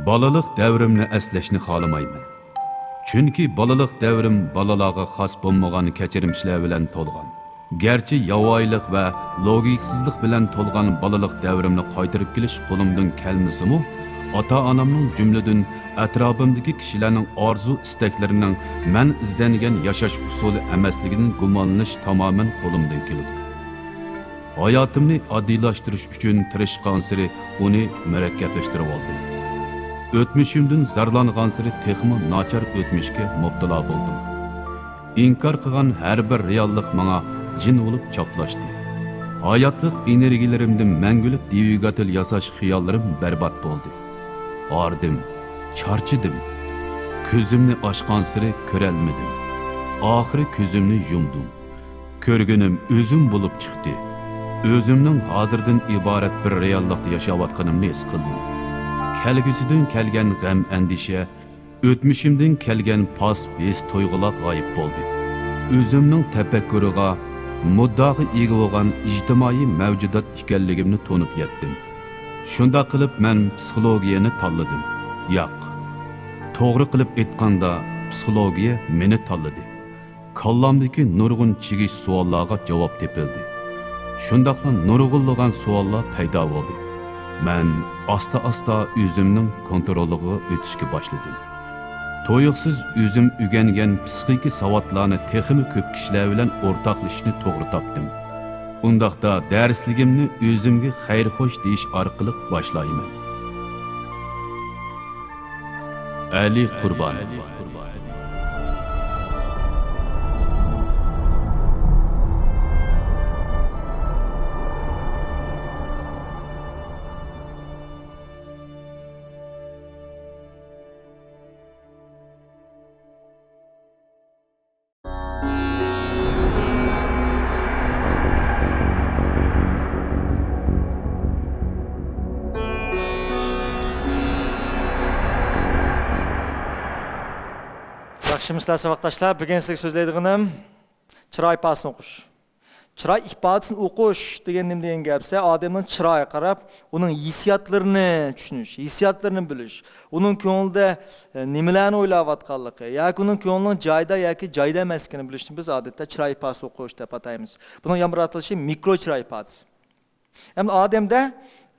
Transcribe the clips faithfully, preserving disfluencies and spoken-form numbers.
بالىلىق دەۋرىمنى ئەسلەشنى خالىمايمەن. چۈنكى بالىلىق دەۋرىم بالىلارغا خاس بولمىغان كەچۈرمىشلەر بىلەن تولغان. گەرچە ياۋايىلىق ۋە لوگىكىسىزلىق بىلەن تولغان بالىلىق دەۋرىمنى قايتۇرۇپ كېلىش قولۇمدىن كەلمىسىمۇ، ئاتا-ئانامنىڭ، جۈملىدىن ئەتراپىمدىكى كىشىلەرنىڭ ئارزۇ-ئىستەكلىرىنىڭ مەن ئىزدەنگەن ياشاش ئۇسۇلى ئەمەسلىكىدىن گۇمانلىنىش تامامەن قولۇمدىن كېلىدۇ. ھاياتىمنى ئاددىيلاشتۇرۇش ئۈچۈن تىرىشقانسېرى ئۇنى مۇرەككەپلەشتۈرۈۋالدىم. ئۆتمۈشۈمدىن زارلانغانسېرى تېخىمۇ ناچار ئۆتمۈشكە مۇپتىلا بولدۇم. ئىنكار قىلغان ھەر بىر رېئاللىق ماڭا جىن بولۇپ چاپلاشتى. ھاياتلىق ئېنېرگىيەلىرىمدىن مەڭگۈلۈك دۋىگاتېل ياساش خىياللىرىم بەربات بولدى. ھاردىم، چارچىدىم. كۆزۈمنى ئاچقانسېرى كۆرەلمىدىم. ئاخىرى كۆزۈمنى يۇمدۇم. كۆرگىنىم ئۆزۈم بولۇپ چىقتى. ئۆزۈمنىڭ ھازىردىن ئىبارەت بىر رېئاللىقتا ياشاۋاتقىنىمنى ھېس قىلدىم. كەلگۈسىدىن كەلگەن غەم-ئەندىشە، ئۆتمۈشۈمدىن كەلگەن پاسسىپ ھېس-تۇيغۇلار غايىب بولدى. ئۆزۈمنىڭ تەپەككۇرىغا، مۇددىئاغا ئىگە بولغان ئىجتىمائىي مەۋجۇدات ئىكەنلىكىمنى تونۇپ يەتتىم. شۇنداق قىلىپ مەن پسىخولوگىيەنى تاللىدىم. ياق، توغرا قىلىپ ئېيتقاندا، پسىخولوگىيە مېنى تاللىدى. كاللامدىكى نۇرغۇن چىگىش سوئاللارغا جاۋاب تېپىلدى. شۇنداقلا نۇرغۇنلىغان سوئاللار پەيدا بولدى. مەن ئاستا-ئاستا ئۆزۈمنىڭ كونترولىغا ئۆتۈشكە باشلىدىم. تۇيۇقسىز ئۆزۈم ئۆگەنگەن پسىخىكا ساۋاتلارنى تېخىمۇ كۆپ كىشىلەر بىلەن ئورتاقلىشىشنى توغرا تاپتىم. ئۇنداقتا دەرسلىكىمنى ئۆزۈمگە خەير-خوش دېيىش ئارقىلىق باشلايمەن. ئەلى قۇربان. ياخشىمۇسىلەر ساۋاقداشلار؟ بۈگۈن سىزگە سۆزلەيدىغىنىم چىراي ئىپادىسىنى ئوقۇش. چىراي ئىپادىسىنى ئوقۇش دېگەن نېمە دېگەن گەپ دېسە، ئادەمنىڭ چىرايىغا قاراپ، ئۇنىڭ ھېسسىياتلىرىنى چۈشىنىش، ھېسسىياتلىرىنى بىلىش، ئۇنىڭ كۆڭلىدە، ئە، نېمىلەرنى ئويلاۋاتقانلىقى ياكى ئۇنىڭ كۆڭلىنىڭ جايىدا ياكى جايدا ئەمەسلىكىنى بىلىشنى بىز ئادەتتە چىراي ئىپادىسى ئوقۇش دەپ ئاتايمىز. بۇنىڭ يامراق ئاتىلىشى مىكرو چىراي ئىپادىسى. ئەمدى ئادەمدە،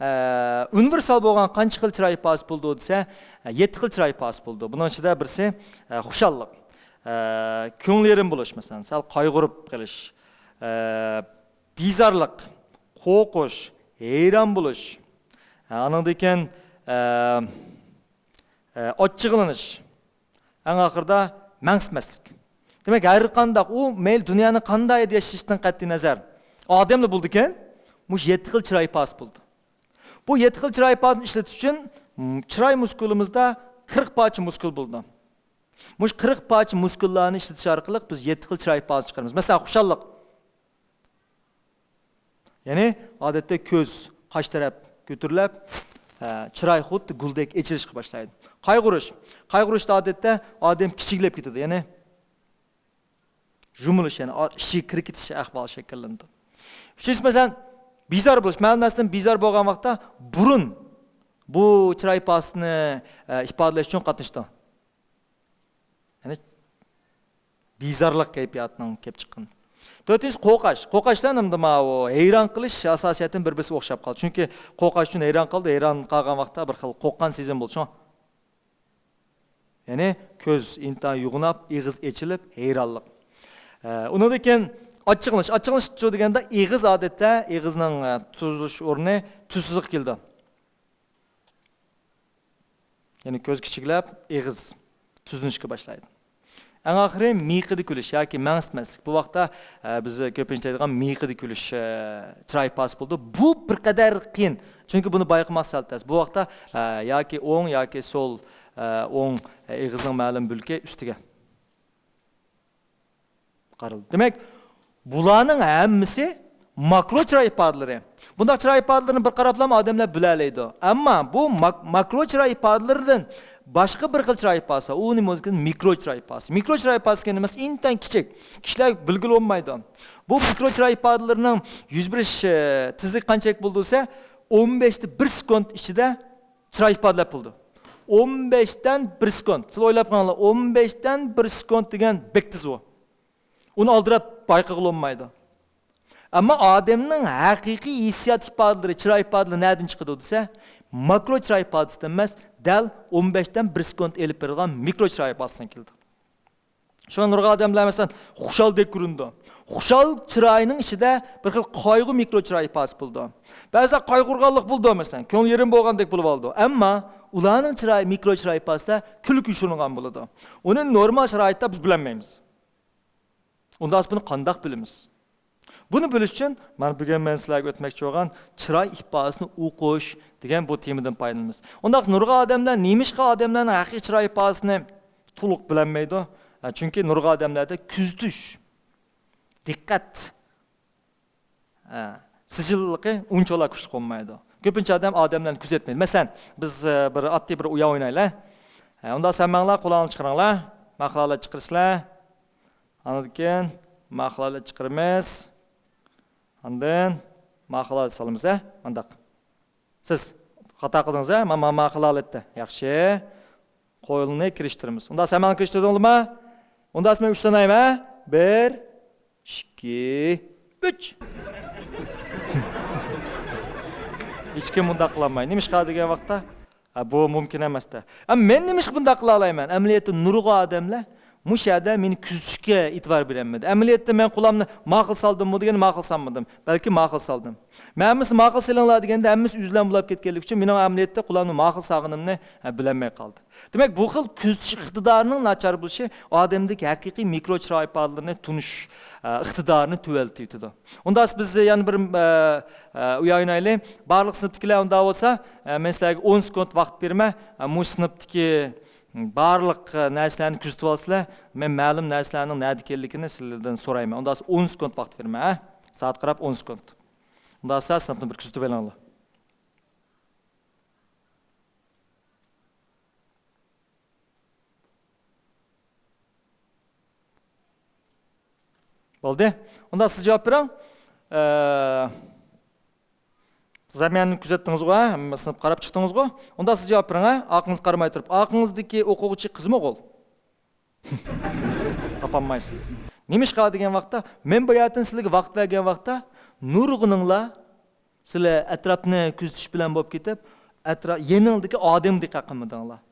ئە، ئۇنىۋېرسال بولغان قانچە خىل چىراي ئىپادىسى بولىدۇ دېسە، ئە، يەتتە خىل چىراي ئىپادىسى بولىدۇ. بۇنىڭ ئىچىدە بىرسى، ئە، خۇشاللىق، ئە، كۆڭلى يېرىم بولۇش، مەسىلەن، سەل قايغۇرۇپ قېلىش، ئە، بىزارلىق، قورقۇش، ھەيران بولۇش، ئە، ئانىڭدىن كېيىن، ئە، ئە، ئاچچىقلىنىش، ئەڭ ئاخىرىدا مەنسىتمەسلىك. دېمەك، ھەر قانداق، ئۇ مەيلى دۇنيانى قانداق ياشىشىدىن قەتئىينەزەر، ئادەملا بولىدىكەن، مۇشۇ يەتتە خىل چىراي ئىپادىسى بولىدۇ. بۇ يەتتە خىل چىراي ئىپادىسىنى ئىشلىتىش ئۈچۈن، م، چىراي مۇسكۇلىمىزدا قىرىق پارچە مۇسكۇل بولىدۇ. مۇشۇ قىرىق پارچە مۇسكۇللارنى ئىشلىتىش ئارقىلىق بىز يەتتە خىل چىراي ئىپادىسىنى چىقىرىمىز. مەسىلەن، خۇشاللىق. يەنى، ئادەتتە كۆز، قاش تەرەپ كۆتۈرۈلۈپ، ئە، چىراي خۇددى گۈلدەك ئېچىلىشقا باشلايدۇ. قايغۇرۇش. قايغۇرۇشتا ئادەتتە ئادەم كىچىكلەپ كېتىدۇ. يەنى، يۇمۇلۇش، يەنى، ئا-، ئىچىگە كىرىپ كېتىش ئەھۋالى شەكىللىنىدۇ. ئۈچىنچىسى، مەسىلەن، بىزار بولۇش. مەلۇم نەرسىدىن بىزار بولغان ۋاقىتتا بۇرۇن بۇ چىراي ئىپادىسىنى، ئە، ئىپادىلەش ئۈچۈن قاتنىشىدۇ. يەنى بىزارلىق كەيپىياتىنىڭ كېلىپ چىققىنى. تۆتىنچىسى قورقاش. قورقاشتا ئەمدى ماۋۇ ھەيران قېلىش ئاساسىيەتتىن بىر-بىرسىگە ئوخشاپ قالدى. چۈنكى قورقاش ئۈچۈن ھەيران قالدى، ھەيران قالغان ۋاقىتتا بىر خىل قورققان سېزىم بولىدۇ. شۇڭا، يەنى كۆز ئىنتايىن يوغىناپ، ئېغىز ئېچىلىپ، ھەيرانلىق. ئە، ئۇنىڭدىن كېيىن ئاچچىقلىنىش. ئاچچىقلىنىش دېگەندە ئېغىز ئادەتتە ئېغىزنىڭ، ئە، تۈزۈلۈش ئورنى تۈزسىزلىققا كېلىدۇ. يەنى كۆز كىچىكلەپ، ئېغىز تۈزلىنىشكە باشلايدۇ. ئەڭ ئاخىرى مىيىقىدا كۈلۈش ياكى مەنسىتمەسلىك. بۇ ۋاقىتتا، ئە، بىز كۆپىنچە دەيدىغان مىيىقىدا كۈلۈش، ئە، چىراي ئىپادىسى بولىدۇ. بۇ بىر قەدەر قىيىن. چۈنكى بۇنى بايقىماق سەل تەس. بۇ ۋاقىتتا، ئە، ياكى ئوڭ ياكى سول، ئە، ئوڭ، ئە، ئېغىزنىڭ مەلۇم بۆلىكى ئۈستىگە قارىلىدۇ. دېمەك، بۇلارنىڭ ھەممىسى ماكرو چىراي ئىپادىلىرى. بۇنداق چىراي ئىپادىلىرىنى بىر قاراپلا ئادەملەر بىلەلەيدۇ. ئەمما بۇ ماك-، ماكرو چىراي ئىپادىلىرىدىن باشقا بىر خىل چىراي ئىپادىسى، ئۇ نېمە بولسا مىكرو چىراي ئىپادىسى. مىكرو چىراي ئىپادىسى دېگەن نېمە؟ ئىنتايىن كىچىك، كىشىلەرگە بىلگىلى بولمايدۇ. بۇ مىكرو چىراي ئىپادىلىرىنىڭ يۈز بېرىش، ئە، تېزلىكى قانچىلىك بولىدۇ دېسە، ئون بەشتە بىر سېكۇنت ئىچىدە چىراي ئىپادىلەپ بولىدۇ. ئون بەشتىن بىر سېكۇنت. سىز ئويلاپ قاراڭلار، ئون بەشتىن بىر سېكۇنت دېگەن بەك تېز ئۇ. ئۇنى ئالدىراپ بايقىغىلى بولمايدۇ. ئەمما ئادەمنىڭ ھەقىقىي ھېسسىيات ئىپادىلىرى، چىراي ئىپادىلىرى نەدىن چىقىدۇ دېسە، ماكرو چىراي ئىپادىسىدىن ئەمەس، دەل ئون بەشتىن بىر سېكۇنت ئېلىپ بېرىدىغان مىكرو چىراي ئىپادىسىدىن كېلىدۇ. شۇڭا نۇرغۇن ئادەملەر، مەسىلەن، خۇشالدەك كۆرۈنىدۇ. خۇشال چىراينىڭ ئىچىدە بىر خىل قايغۇ مىكرو چىراي ئىپادىسى بولىدۇ. بەزىلەر قايغۇرغانلىق بولىدۇ، مەسىلەن، كۆڭلى يېرىم بولغاندەك بولۇپ ئالىدۇ. ئەمما ئۇلارنىڭ چىراي، مىكرو چىراي ئىپادىسىدە كۈلكە يوشۇرۇنغان بولىدۇ. ئۇنى نورمال شارائىتتا بىز بىلەلمەيمىز. ئۇنداق بۇنى قانداق بىلىمىز؟ بۇنى بىلىش ئۈچۈن مانا بۈگۈن مەن سىلەرگە ئۆتمەكچى بولغان چىراي ئىپادىسىنى ئوقۇش دېگەن بۇ تېمىدىن پايدىلىنىمىز. ئۇنداق نۇرغۇن ئادەملەر، نېمىشقا ئادەملەرنىڭ ھەقىقىي چىراي ئىپادىسىنى تولۇق بىلەلمەيدۇ؟ ھە، چۈنكى نۇرغۇن ئادەملەردە كۆزىتىش، دىققەت، ھە، سىجىللىقى ئۇنچىۋالا كۈچلۈك بولمايدۇ. كۆپىنچە ئادەم ئادەملەرنى كۆزەتمەيدۇ. مەسىلەن، بىز، ئە، بىر ئاددىي بىر ئويۇن ئوينايلى. ھە، ئۇنداق ھەممەڭلار قولۇڭلارنى چىقىرىڭلار. ماقۇل ھالەتتە چىقىرىسىلەر. ئاندىن كېيىن ماقۇل ھالەتتە چىقىرىمىز. ئاندىن ماقۇل ھالەتتە سالىمىز، ھە؟ مانداق. سىز خاتا قىلدىڭىز، ھە؟ ما-، ما-، ماقۇل ھالەتتە. ياخشى. قولنى كىرىشتۈرىمىز. ئۇنداق ھەممەڭلار كىرىشتۈردۈڭلارمۇ؟ ئۇنداق مەن ئۈچ سانايمەن، ھە؟ بىر، ئىككى، ئۈچ. ھېچكىم بۇنداق قىلالمايدۇ. نېمىشقا دېگەن ۋاقىتتا، ھە، بۇ مۇمكىن ئەمەس-دە. ھە، مەن نېمىشقا بۇنداق قىلالايمەن؟ ئەمەلىيەتتە نۇرغۇن ئادەملەر مۇشۇ يەردە مېنى كۆزىتىشكە ئېتىبار بېرەلمىدى. ئەمەلىيەتتە مەن قولۇمنى ماقۇل سالدىممۇ دېگەندە، ماقۇل سالمىدىم. بەلكى ماقۇل سالدىم. مەن ھەممىسى ماقۇل سېلىڭلار دېگەندە، ھەممىسى ئۆزلەرنى بۇلاپ كەتكەنلىكى ئۈچۈن مېنىڭ ئەمەلىيەتتە قولۇمنى ماقۇل سالغىنىمنى، ھە، بىلەلمەي قالدى. دېمەك، بۇ خىل كۆزىتىش ئىقتىدارىنىڭ ناچار بولۇشى ئادەمدىكى ھەقىقىي مىكرو چىراي ئىپادىلىرىنى تونۇش، ئە، ئىقتىدارىنى تۆۋەنلىتىۋېتىدۇ. ئۇنداق بىز يەنە بىر، ئە، ئە، ئويۇن ئوينايلى. بارلىق سىنىپتىكىلەر ئۇنداق بولسا، ئە، مەن سىلەرگە ئون سېكۇنت ۋاقىت بېرىمەن. ئە، مۇشۇ سىنىپتىكى بارلىق، ئە، نەرسىلەرنى كۆزىتىۋالسىلەر. مەن مەلۇم نەرسىلەرنىڭ نەدە ئىكەنلىكىنى سىلەردىن سورايمەن. ئۇنداق بولسا ئون سېكۇنت ۋاقىت بېرىمەن، ھە؟ سائەتكە قاراپ ئون سېكۇنت. ئۇنداق بولسا سىنىپنى بىر كۆزىتىۋېلىڭلار. بولدى. ئۇنداق سىز جاۋاب بېرىڭ. ئە، سىز ھەممىنى كۆزەتتىڭىزغۇ، ھە؟ ھەممە سىنىپ قاراپ چىقتىڭىزغۇ؟ ئۇنداق سىز جاۋاب بېرىڭ، ھە؟ ئارقىڭىزغا قارىماي تۇرۇپ. ئارقىڭىزدىكى ئوقۇغۇچى قىزمۇ ئوغۇل؟ تاپالمايسىز. نېمىشقا دېگەن ۋاقىتتا، مەن بۇ يەردىن سىلەرگە ۋاقىت بەرگەن ۋاقىتتا، نۇرغۇنۇڭلار سىلەر ئەتراپنى كۆزىتىش بىلەن بولۇپ كېتىپ، ئەترا-، يېنىڭدىكى ئادەمگە دىققەت قىلمىدىڭلار.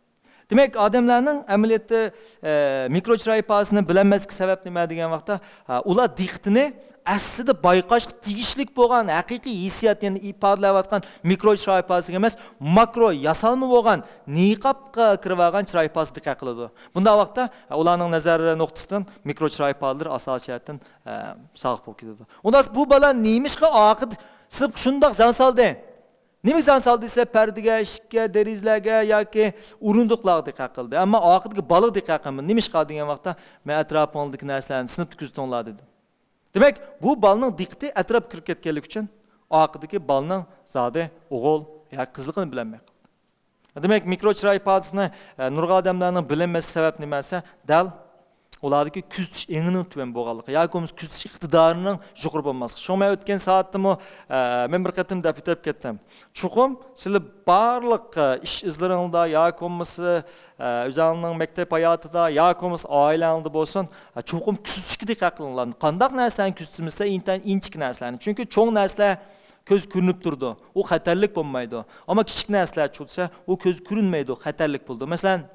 دېمەك، ئادەملەرنىڭ ئەمەلىيەتتە، ئە، مىكرو چىراي ئىپادىسىنى بىلەلمەسلىكى سەۋەبلىك نېمە دېگەن ۋاقىتتا، ھە، ئۇلار دىققىتىنى ئەسلىدە بايقاشقا تېگىشلىك بولغان ھەقىقىي ھېسسىيات، يەنى ئىپادىلەۋاتقان مىكرو چىراي ئىپادىسىگە ئەمەس، ماكرو ياسالما بولغان نىقابقا كىرىۋالغان چىراي ئىپادىسىگە دىققەت قىلىدۇ. بۇنداق ۋاقىتتا، ھە، ئۇلارنىڭ نەزەر نۇقتىسىدىن مىكرو چىراي ئىپادىلىرى ئاساسىي جەھەتتىن، ھە، ساغلىق بولۇپ كېتىدۇ. ئۇنداق بۇ بالا نېمىشقا ئارقىدا سىنىپقا شۇنداق زەڭ سالدى؟ نېمىگە زەڭ سالدى دېسە، پەردىگە، ئىشىككە، دېرىزىلەرگە ياكى ئورۇندۇقلارغا دىققەت قىلدى. ئەمما ئارقىدىكى بالىغا دىققەت قىلمىدى. نېمىشقا دېگەن ۋاقىتتا، مەن ئەتراپىڭدىكى نەرسىلەرنى سىنىپتا كۆزىتىڭلار دېدىم. دېمەك، بۇ بالىنىڭ دىققىتى ئەتراپقا كىرىپ كەتكەنلىكى ئۈچۈن ئارقىدىكى بالىنىڭ زادى ئوغۇل ياكى قىزلىقىنى بىلەلمەي قالدى. دېمەك، مىكرو چىراي ئىپادىسىنى، ئە، نۇرغۇن ئادەملەرنىڭ بىلەلمەسلىك سەۋەب نېمە دېسە، دەل ئۇلاردىكى كۆزىتىش ئېڭىنىڭ تۆۋەن بولغانلىقى ياكى بولمىسا كۆزىتىش ئىقتىدارىنىڭ يۇقىرى بولماسلىقى. شۇڭا مەن ئۆتكەن سائەتتىمۇ، ئە، مەن بىر قېتىم دەپ ئۆتۈپ كەتتىم. چوقۇم سىلەر بارلىق، ئە، ئىش ئىزلىرىڭدا ياكى بولمىسا، ئە، ئۆزۈڭنىڭ مەكتەپ ھاياتىدا ياكى بولمىسا ئائىلەڭدە بولسۇن، ئە، چوقۇم كۆزىتىشكە دىققەت قىلىڭلار. قانداق نەرسىلەرنى كۆزىتىمىز دېسە، ئىنتايىن ئىنچىكە نەرسىلەرنى. چۈنكى چوڭ نەرسىلەر كۆز كۆرۈنۈپ تۇرىدۇ، ئۇ خەتەرلىك بولمايدۇ. ئەمما كىچىك نەرسىلەر چۈشسە، ئۇ كۆز كۆرۈنمەيدۇ، خەتەرلىك بولىدۇ. مەسىلەن،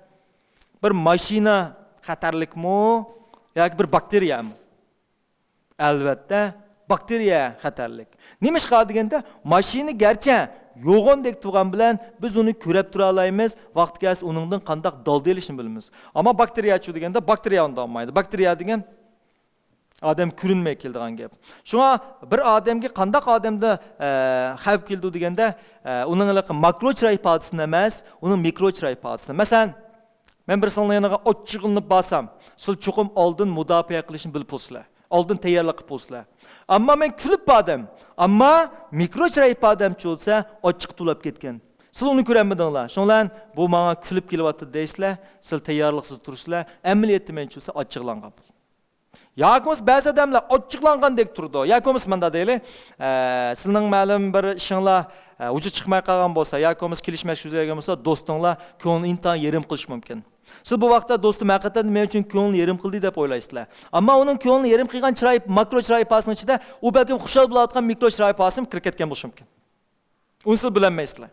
بىر ماشىنا خەتەرلىكمۇ ياكى بىر باكتېرىيەمۇ؟ ئەلۋەتتە، باكتېرىيە خەتەرلىك. نېمىشقا دېگەندە، ماشىنا گەرچە يوغاندەك تۇرغان بىلەن بىز ئۇنى كۆرەپ تۇرالايمىز، ۋاقتى كەلسە ئۇنىڭدىن قانداق دالدا ئېلىشنى بىلىمىز. ئەمما باكتېرىيەچۇ دېگەندە، باكتېرىيە ئۇنداق بولمايدۇ. باكتېرىيە دېگەن ئادەم كۆرۈنمەي كېلىدىغان گەپ. شۇڭا بىر ئادەمگە قانداق ئادەمدە، ئە، خەۋپ كېلىدۇ دېگەندە، ئە، ئۇنىڭ ھېلىقى ماكرو چىراي ئىپادىسىنى ئەمەس، ئۇنىڭ مىكرو چىراي ئىپادىسىنى. مەسىلەن، مەن بىرسىنىڭ يېنىغا ئاچچىقلىنىپ بارسام، سىلەر چوقۇم ئالدىن مۇداپىئە قىلىشنى بىلىپ بولىسىلەر. ئالدىن تەييارلىق قىلىپ بولىسىلەر. ئەمما مەن كۈلۈپ باردىم. ئەمما مىكرو چىراي ئىپادەمچۇ دېسە، ئاچچىقى توۋلاپ كەتكەن. سىلەر ئۇنى كۆرەلمىدىڭلار. شۇنىڭ بىلەن بۇ ماڭا كۈلۈپ كېلىۋاتىدۇ دەيسىلەر، سىلەر تەييارلىقسىز تۇرىسىلەر، ئەمەلىيەتتە مەن چۈشىسە ئاچچىقلانغان بولىمەن. ياكى بولمىسا بەزى ئادەملەر ئاچچىقلانغاندەك تۇرىدۇ. ياكى بولمىسا مۇنداق دەيلى، ئە، سىلىنىڭ مەلۇم بىر ئىشىڭلار، ئە، ۋۇجۇد چىقماي قالغان بولسا، ياكى بولمىسا كېلىشمەسلىك يۈز بەرگەن بولسا، دوستۇڭلار كۆڭلىنى ئىنتايىن يېرىم قىلىشى مۇمكىن. سىز بۇ ۋاقىتتا دوستۇم ھەقىقەتەن مەن ئۈچۈن كۆڭلىنى يېرىم قىلدى دەپ ئويلايسىلەر. ئەمما ئۇنىڭ كۆڭلىنى يېرىم قىلغان چىراي، ماكرو چىراي ئىپادىسىنىڭ ئىچىدە ئۇ بەلكىم خۇشال بولۇۋاتقان مىكرو چىراي ئىپادىسىمۇ كىرىپ كەتكەن بولۇشى مۇمكىن. ئۇنى سىز بىلەلمەيسىلەر.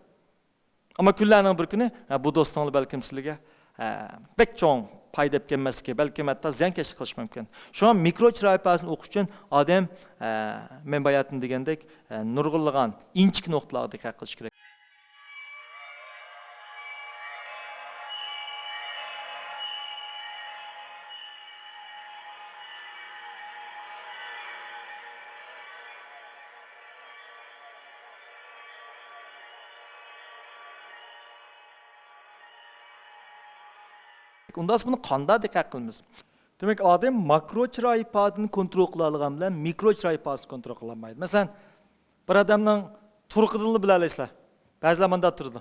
ئەمما كۈنلەرنىڭ بىر كۈنى، ھە، بۇ دوستۇڭلار بەلكىم سىلىگە، ھە، بەك چوڭ پايدا ئەپ كەلمەسلىكى، بەلكىم ھەتتا زىيانكەشلىك قىلىشى مۇمكىن. شۇڭا مىكرو چىراي ئىپادىسىنى ئوقۇش ئۈچۈن ئادەم، ھە، مەن باياتىن دېگەندەك، ھە، نۇرغۇنلىغان ئىنچىكە نۇقتىلارغا دىققەت قىلىشى كېرەك. ئۇنداق بۇنى قانداق دىققەت قىلىمىز؟ دېمەك، ئادەم ماكرو چىراي ئىپادىنى كونترول قىلالىغان بىلەن مىكرو چىراي ئىپادىسىنى كونترول قىلالمايدۇ. مەسىلەن، بىر ئادەمنىڭ تۇرقىدىنلا بىلەلەيسىلەر. بەزىلەر مۇنداق تۇرىدۇ.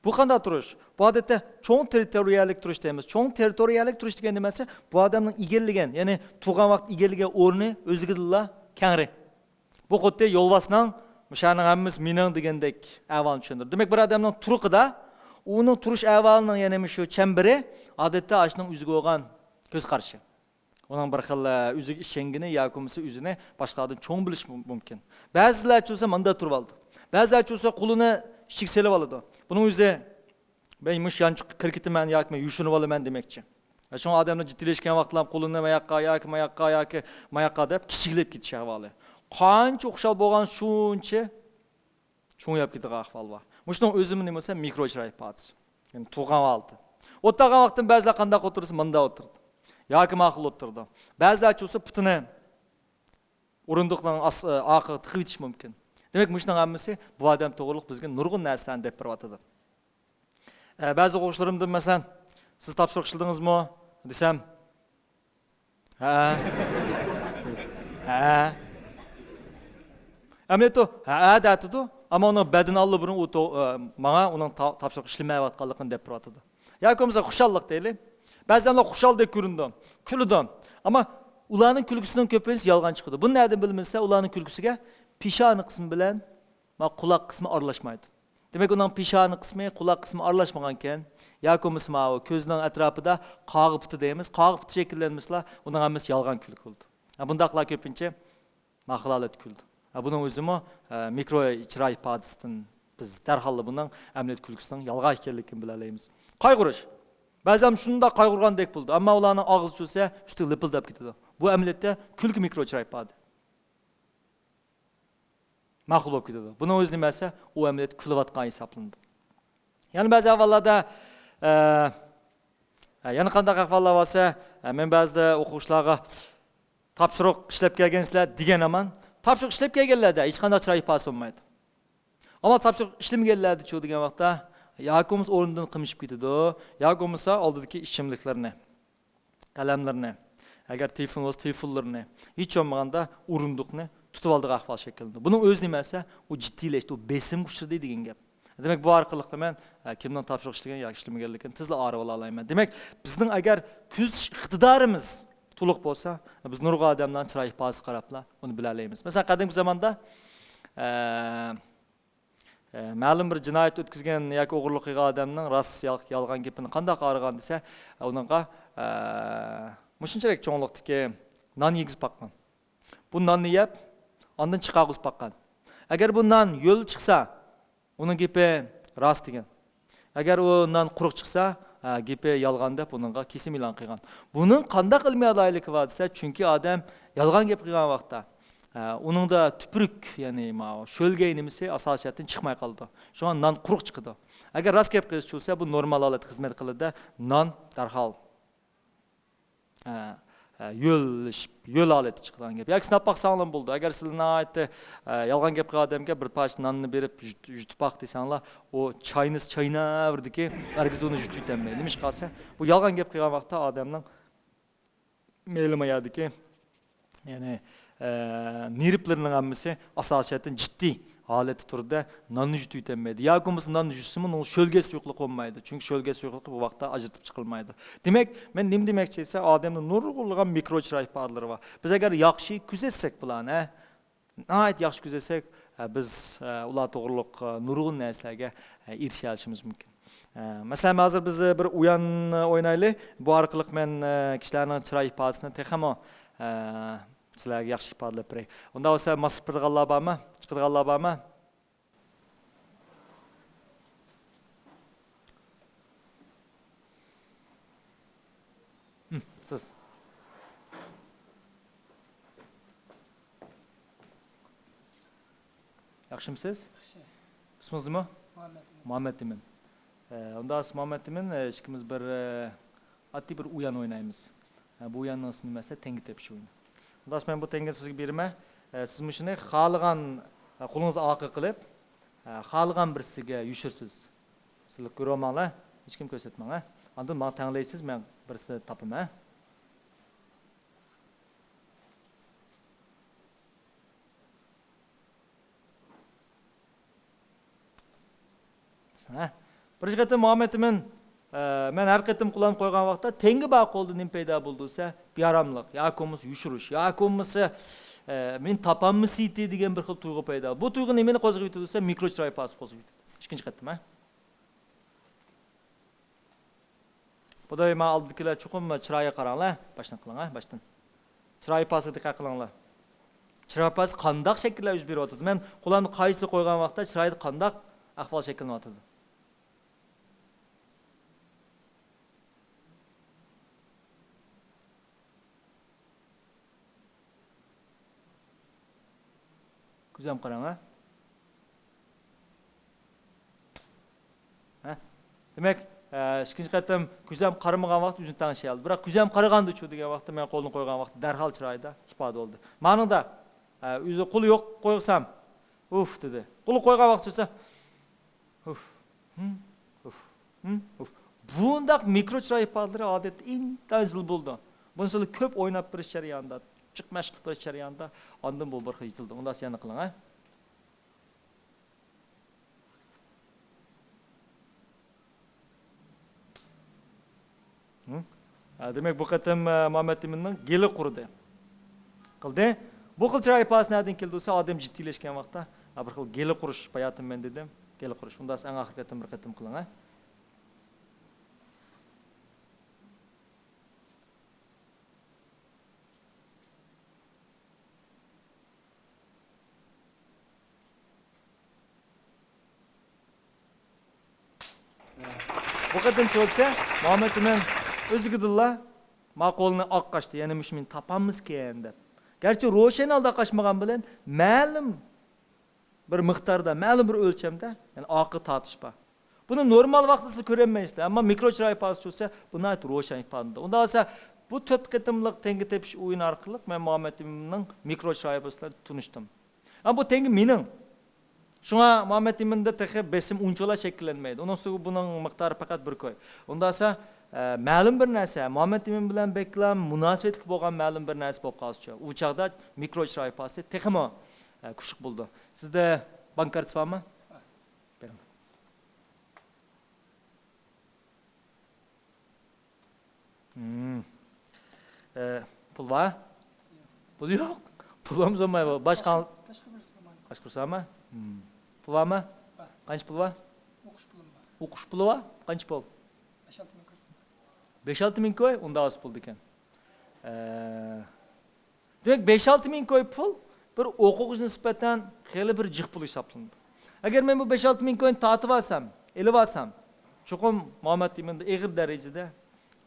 بۇ قانداق تۇرۇش؟ بۇ ئادەتتە چوڭ تېررىتورىيەلىك تۇرۇش دەيمىز. چوڭ تېررىتورىيەلىك تۇرۇش دېگەن نېمە دېسە، بۇ ئادەمنىڭ ئىگىلىگەن، يەنى تۇغقان ۋاقىت ئىگىلىگەن ئورنى ئۆزىگىدىنلا كەڭرى. بۇ خۇددى يولۋاسنىڭ «مۇشۇ يەرنىڭ ھەممىسى مېنىڭ» دېگەندەك ئەھۋالنى چۈشەندۈرىدۇ. دېمەك، بىر ئادەمنىڭ تۇرقىدا ئۇنىڭ تۇرۇش ئەھۋالىنىڭ يەنە مۇشۇ چەمبىرى ئادەتتە ئاشۇنىڭ ئۆزىگە بولغان كۆز قارىشى. ئۇنىڭ بىر خىل، ئە، ئۆزىگە ئىشەنگىنى ياكى بولمىسا ئۆزىنى باشقىلاردىن چوڭ بىلىشى مۇم-، مۇمكىن. بەزىلەرچە بولسا مۇنداق تۇرۇۋالىدۇ. بەزىلەرچە بولسا قولىنى ئىچىگە سېلىۋالىدۇ. بۇنىڭ ئۆزى، «مەن مۇشۇ يانچۇققا كىرىپ كېتىمەن» ياكى «مەن يوشۇرۇنۇۋالىمەن» دېمەكچى. شۇڭا ئادەملەر جىددىيلەشكەن ۋاقىتلار قولىنى ماياققا ياكى ماياققا ياكى ماياققا دەپ كىچىكلەپ كېتىش ئەھۋالى. قانچە ئوخشال بولغان شۇنچە چوڭىيىپ كېتىدىغان ئەھۋال بار. مۇشۇنىڭ ئۆزىمۇ نېمە بولسا مىكرو چىراي ئىپادىسى. يەنى تۇغقان ھالىتى. ئولتۇرغان ۋاقتىدا بەزىلەر قانداق ئولتۇرسا مۇنداق ئولتۇرىدۇ. ياكى ماقۇل ئولتۇرىدۇ. بەزىلەرچە بولسا پۇتىنى ئورۇندۇقنىڭ ئاس-، ئارقىغا تىقىۋېتىشى مۇمكىن. دېمەك، مۇشۇنىڭ ھەممىسى بۇ ئادەم توغرۇلۇق بىزگە نۇرغۇن نەرسىلەرنى دەپ بېرىۋاتىدۇ. ئە، بەزى ئوقۇغۇچىلىرىمدىن، مەسىلەن، «سىز تاپشۇرۇق ئىشلىدىڭىزمۇ؟» دېسەم، «ھە» دەيدۇ. «ھە.» ئەمەلىيەتتە ئۇ «ھە» دەۋاتىدۇ، ئەمما ئۇنىڭ بەدىنى ئاللىبۇرۇن ئۇ تو-، ئە، ماڭا ئۇنىڭ تا-، تاپشۇرۇق ئىشلىمەيۋاتقانلىقىنى دەپ بېرىۋاتىدۇ. ياكى بولمىسا خۇشاللىق دەيلى. بەزى ئادەملەر خۇشالدەك كۆرۈنىدۇ، كۈلىدۇ. ئەمما ئۇلارنىڭ كۈلكىسىنىڭ كۆپىنچىسى يالغان چىقىدۇ. بۇنى نەدىن بىلىمىز دېسە، ئۇلارنىڭ كۈلكىسىگە پېشانە قىسمى بىلەن ما قۇلاق قىسمى ئارىلاشمايدۇ. دېمەك، ئۇنىڭ پېشانە قىسمى، قۇلاق قىسمى ئارىلاشمىغانكەن، ياكى بولمىسا ماۋۇ كۆزنىڭ ئەتراپىدا قاغا پۇتى دەيمىز، قاغا پۇتى شەكىللەنمىسىلا، ئۇنىڭ ھەممىسى يالغان كۈلكە بولىدۇ. ھە، بۇنداقلار كۆپىنچە ماقۇل ھالەتتە كۈلىدۇ. ھە، بۇنىڭ ئۆزىمۇ، ھە، مىكرو چىراي ئىپادىسىدىن بىز دەرھاللا بۇنىڭ ئەمەلىيەت كۈلكىسىنىڭ يالغان ئىكەنلىكىنى بىلەلەيمىز. قايغۇرۇش. بەزى ئادەم شۇنداق قايغۇرغاندەك بولىدۇ، ئەمما ئۇلارنىڭ ئاغزى چۈشسە، ئۈستىگە لىپىلداپ كېتىدۇ. بۇ ئەمەلىيەتتە كۈلكە مىكرو چىراي ئىپادە. ماقۇل بولۇپ كېتىدۇ. بۇنىڭ ئۆزى نېمە دېسە، ئۇ ئەمەلىيەتتە كۈلۈۋاتقان ھېسابلىنىدۇ. يەنە بەزى ئەھۋاللاردا، ئە، ئە، يەنە قانداق ئەھۋاللار بار دېسە، ئە، مەن بەزىدە ئوقۇغۇچىلارغا «تاپشۇرۇق ئىشلەپ كەلگەنسىلەر» دېگەن ھامان، تاپشۇرۇق ئىشلەپ كەلگەنلەردە ھېچقانداق چىراي ئىپادىسى بولمايدۇ. ئەمما تاپشۇرۇق ئىشلىمىگەنلەردىچۇ دېگەن ۋاقىتتا، ياكى بولمىسا ئورنىدىن قىمىشىپ كېتىدۇ، ياكى بولمىسا ئالدىدىكى ئىچىملىكلىرىنى، قەلەملىرىنى، ئەگەر تېلېفون بولسا تېلېفونلىرىنى، ھېچ بولمىغاندا ئورۇندۇقنى تۇتۇۋالىدىغان ئەھۋال شەكىللىنىدۇ. بۇنىڭ ئۆزى نېمە دېسە، ئۇ جىددىيلەشتى، ئۇ بېسىمغا ئۇچرىدى دېگەن گەپ. دېمەك، بۇ ئارقىلىق مەن، ئە، كىمنىڭ تاپشۇرۇق ئىشلىگەن ياكى ئىشلىمىگەنلىكىنى تېزلا ئاڭلاپ ئالالايمەن. دېمەك، بىزنىڭ ئەگەر كۆزىتىش ئىقتىدارىمىز تولۇق بولسا، بىز نۇرغۇن ئادەملەرنىڭ چىراي ئىپادىسىگە قاراپلا ئۇنى بىلەلەيمىز. مەسىلەن، قەدىمكى زاماندا، ئە، ئە، مەلۇم بىر جىنايەت ئۆتكۈزگەن ياكى ئوغرىلىق قىلغان ئادەمنىڭ راست يال-، يالغان گېپىنى قانداق ئاڭلىغان دېسە، ئۇنىڭغا، ئە، مۇشۇنچىلىك چوڭلۇقتىكى نان يېگۈزۈپ باققان. بۇ ناننى يەپ، ئاندىن چىقارغۇزۇپ باققان. ئەگەر بۇ نان ھۆل چىقسا، ئۇنىڭ گېپى راست دېگەن. ئەگەر ئۇ نان قۇرۇق چىقسا، ئە، گېپى يالغان دەپ ئۇنىڭغا كېسىم ئېلان قىلغان. بۇنىڭ قانداق ئىلمىي ئالاھىدىلىكى بار دېسە، چۈنكى ئادەم يالغان گەپ قىلغان ۋاقىتتا، ئە، ئۇنىڭدا تۈپرۈك، يەنى ماۋۇ شۆلگەي نېمىسى ئاساسىي جەھەتتىن چىقماي قالىدۇ. شۇڭا نان قۇرۇق چىقىدۇ. ئەگەر راست گەپ قىلسا، بۇ نورمال ھالەتتە خىزمەت قىلىدۇ، نان دەرھال ئە، ئە، يۆلىشىپ، يۆل ھالەتتە چىقىدىغان گەپ. ياكى سىناپ باقساڭلارمۇ بولىدۇ. ئەگەر سىلەر ناھايىتى، ئە، يالغان گەپ قىلغان ئادەمگە بىر پارچە ناننى بېرىپ يۇت-، يۇتۇپ باق دېسەڭلار، ئۇ چاينى چايناۋېرىدىكى، ھەرگىز ئۇنى يۇتۇۋېتەلمەيدۇ. نېمىشقا دېسە، بۇ يالغان گەپ قىلغان ۋاقىتتا ئادەمنىڭ مەيلى ما يەردىكى، يەنى، ئە، نېرۋىلىرىنىڭ ھەممىسى ئاساسىي جەھەتتىن جىددىي ھالەتتە تۇرىدۇ، ناننى يۇتۇۋېتەلمەيدۇ. ياكى بولمىسا ناننى يۇتسىمۇ، ئۇنىڭ شۆلگە سۇيۇقلۇقى بولمايدۇ. چۈنكى شۆلگە سۇيۇقلۇقى بۇ ۋاقىتتا ئاجرىتىپ چىقىلمايدۇ. دېمەك، مەن نېمە دېمەكچى دېسە، ئادەمدە نۇرغۇنلىغان مىكرو چىراي ئىپادىلىرى بار. بىز ئەگەر ياخشى كۆزەتسەك بۇلارنى، ناھايىتى ياخشى كۆزەتسەك، بىز ئۇلار توغرۇلۇق نۇرغۇن نەرسىلەرگە ئېرىشەلىشىمىز مۇمكىن. مەسىلەن، ھازىر بىز بىر ئۇيان ئوينايلى. بۇ ئارقىلىق مەن كىشىلەرنىڭ چىراي ئىپادىسىنى تېخىمۇ سىلەرگە ياخشى ئىپادىلەپ بېرەي. ئۇنداق بولسا، ماس سىپىرىدىغانلار بارمۇ؟ چىقىدىغانلار بارمۇ؟ ھىم، سىز. ياخشىمۇسىز؟ ياخشى. ئىسمىڭىز نېمە؟ مۇھەممەت ئىمىن. مۇھەممەت ئىمىن. ئە، ئۇنداق مۇھەممەت ئىمىن، ئە، ئىككىمىز بىر، ئە، ئاددىي بىر ئويۇن ئوينايمىز. ئە، بۇ ئويۇننىڭ ئىسمى مەسىلەن تەڭگە تېپىش ئويۇنى. ئۇنداق مەن بۇ تەڭگىنى سىزگە بېرىمەن. ئە، سىز مۇشۇنى خالىغان، ئە، قولىڭىزنى ئارقىغا قىلىپ، ئە، خالىغان بىرسىگە يوشۇرىسىز. سىلەر كۆرۈۋالماڭلار، ھېچكىم كۆرسەتمەڭ، ھە. ئاندىن ماڭا تەڭلەيسىز، مەن بىرسىنى تاپىمەن، ھە. ھە. بىرىنچى قېتىم مۇھەممەت ئىمىن، ئە، مەن ھەر قېتىم قولۇمنى قويغان ۋاقىتتا تەڭگە بار قولدا نېمە پەيدا بولىدۇ دېسە، بىئاراملىق، ياكى بولمىسا يوشۇرۇش، ياكى بولمىسا، ئە، مېنى تاپالمىسىتى دېگەن بىر خىل تۇيغۇ پەيدا. بۇ تۇيغۇ نېمىنى قوزغىۋېتىدۇ دېسە، مىكرو چىراي ئىپادىسى قوزغىۋېتىدۇ. ئىككىنچى قېتىم، ھە. بۇدا مانا ئالدىدىكىلەر چوقۇم چىرايغا قاراڭلار. باشتىن قىلىڭ، ھە، باشتىن. چىراي ئىپادىسىگە دىققەت قىلىڭلار. چىراي ئىپادىسى قانداق شەكىللەر يۈز بېرىۋاتىدۇ؟ مەن قولۇمنى قايسى قويغان ۋاقىتتا چىرايدا قانداق ئەھۋال شەكىللىنىۋاتىدۇ؟ كۆزەم قاراڭ، ھە. ھە؟ دېمەك، ئە، ئىككىنچى قېتىم كۆزەم قارىمىغان ۋاقىت ئۆزىنى تەڭشىيالىدى. بىراق كۆزەم قارىغاندىچۇ دېگەن ۋاقىتتا، مەن قولنى قويغان ۋاقىتتا دەرھال چىرايىدا ئىپادە بولدى. مانىڭدا، ئە، ئۆزى قولى يوق قويسام، ئۇف دېدى. قولى قويغان ۋاقىت چۈشسە، ئۇف، ھىم، ئۇف، ھىم، ئۇف. بۇنداق مىكرو چىراي ئىپادىلىرى ئادەتتە ئىنتايىن زىل بولىدۇ. بۇنى سىلەر كۆپ ئويناپ بېرىش جەريانىدا، جىق مەشىق قىلىپ بېرىش جەريانىدا ئاندىن بۇ بىر خىل يېتىلىدۇ. ئۇنداق يەنە قىلىڭ، ھە. ھە، دېمەك، بۇ قېتىم، ئە، مۇھەممەت ئىمىننىڭ گېلى قۇرۇدى. قىلدى. بۇ خىل چىراي ئىپادىسى نەدىن كېلىدۇ دېسە، ئادەم جىددىيلەشكەن ۋاقىتتا، ھە، بىر خىل گېلى قۇرۇش، باياتىن مەن دېدىم، گېلى قۇرۇش. ئۇنداق ئەڭ ئاخىرقى قېتىم بىر قېتىم قىلىڭ، ھە. بۇ قېتىمچە بولسا، مۇھەممەت ئىمىن ئۆزىگىدىنلا ما قولىنى ئاق قاچتى، يەنە مۇشۇ مېنى تاپالمىسىكەن دەپ. گەرچە روشەن ھالدا قاچمىغان بىلەن، مەلۇم بىر مىقداردا، مەلۇم بىر ئۆلچەمدە، يەنى ئارقىغا تارتىش بار. بۇنى نورمال ۋاقتىدا سىز كۆرەلمەيسىلەر، ئەمما مىكرو چىراي ئىپادىسى چۈشسە، بۇ ناھايىتى روشەن ئىپادىلىنىدۇ. ئۇنداق بولسا، بۇ تۆت قېتىملىق تەڭگە تېپىش ئويۇنى ئارقىلىق مەن مۇھەممەت ئىمىننىڭ مىكرو چىراي ئىپادىسى بىلەن تونۇشتۇم. ئەمما بۇ تەڭگە مېنىڭ. شۇڭا مۇھەممەت ئىمىندا تېخى بېسىم ئۇنچىۋالا شەكىللەنمەيدۇ. ئۇنىڭ ئۈستىگە بۇنىڭ مىقدارى پەقەت بىر كوي. ئۇنداق بولسا، ئە، مەلۇم بىر نەرسە، مۇھەممەت ئىمىن بىلەن بەكلا مۇناسىۋەتلىك بولغان مەلۇم بىر نەرسە بولۇپ قالسىچۇ؟ ئۇ چاغدا مىكرو چىراي ئىپادىسى تېخىمۇ، ئە، كۈچلۈك بولىدۇ. سىزدە بانك كارتىسى بارمۇ؟ بېرىڭ. ھىم. ئە، پۇل بار؟ پۇل يوق. پۇل بولمىسا بولمايدۇ. باشقا، باشقا بىرسى بولمايدۇ. باشقا بىرسى بارمۇ؟ ھىم. پۇل بارمۇ؟ بار. قانچە پۇل بار؟ ئوقۇش پۇلۇم بار. ئوقۇش پۇلى بار؟ قانچە پۇل؟ بەش-ئالتە مىڭ كوي. بەش-ئالتە مىڭ كوي؟ ئۇنداق ئاز پۇل ئىكەن. ئە، دېمەك، بەش-ئالتە مىڭ كوي پۇل بىر ئوقۇغۇچىغا نىسبەتەن خېلى بىر جىق پۇل ھېسابلىنىدۇ. ئەگەر مەن بۇ بەش-ئالتە مىڭ كوينى تارتىۋالسام، ئېلىۋالسام، چوقۇم مۇھەممەت ئىمىندا ئېغىر دەرىجىدە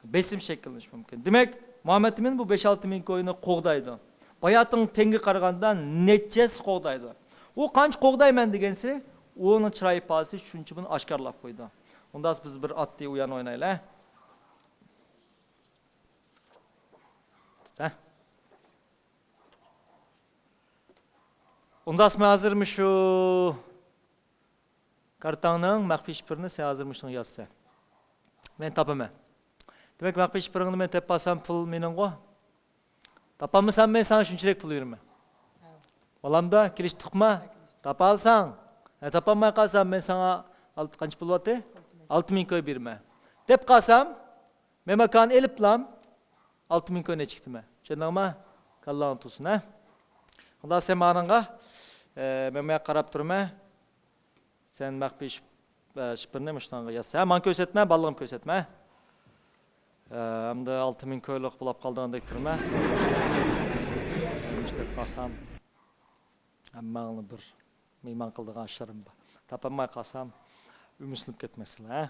بېسىم شەكىللىنىشى مۇمكىن. دېمەك، مۇھەممەت ئىمىن بۇ بەش-ئالتە مىڭ كوينى قوغدايدۇ. باياتىنقى تەڭگە قارىغاندا نەچچە ھەسسە قوغدايدۇ. ئۇ قانچە قوغدايمەن دېگەنسېرى، ئۇنىڭ چىراي ئىپادىسى شۇنچە بۇنى ئاشكارىلاپ قويىدۇ. ئۇنداق بولسا بىز بىر ئاددىي ئويۇن ئوينايلى، ھە؟ تۇت، ھە؟ ئۇنداق مەن ھازىر مۇشۇ كارتاڭنىڭ مەخپىي شىفىرىنى سەن ھازىر مۇشۇنىڭغا يازىسەن. مەن تاپىمەن. دېمەك، مەخپىي شىفىرىڭنى مەن تېپىپ ئالسام، پۇل مېنىڭغۇ؟ تاپالمىسام، مەن ساڭا شۇنچىلىك پۇل بېرىمەن. بولامدۇ؟ كېلىشتۇقما؟ تاپالساڭ، ھە، تاپالماي قالسام، مەن ساڭا ئالتە، قانچە پۇل بولاتتى؟ ئالتە مىڭ كوي بېرىمەن. دەپ قالسام، مەن ماكاننى ئېلىپلام، ئالتە مىڭ كوينى چىقتىمەن. چۈشەندىڭما؟ كاللاڭ تۇرسۇن، ھە؟ خۇدا سەن مانىڭغا، ئە، مەن ماياق قاراپ تۇرىمەن. سەن مەخپىي شىپ-، ئە، شىپىرنى مۇشۇنىڭغا ياز. ھە، ماڭا كۆرسەتمە، بالىلىرىم كۆرسەتمە. ئە، ئەمدى ئالتە مىڭ كويلۇق بولاپ قالىدىغاندەك تۇرىمەن. مۇشۇنداق قالسام، ھەممەڭلار بىر مېھمان قىلىدىغان ئىشلىرىم بار. تاپالماي قالسام، ئۈمىدسىزلىنىپ كەتمەسسىلەر، ھە؟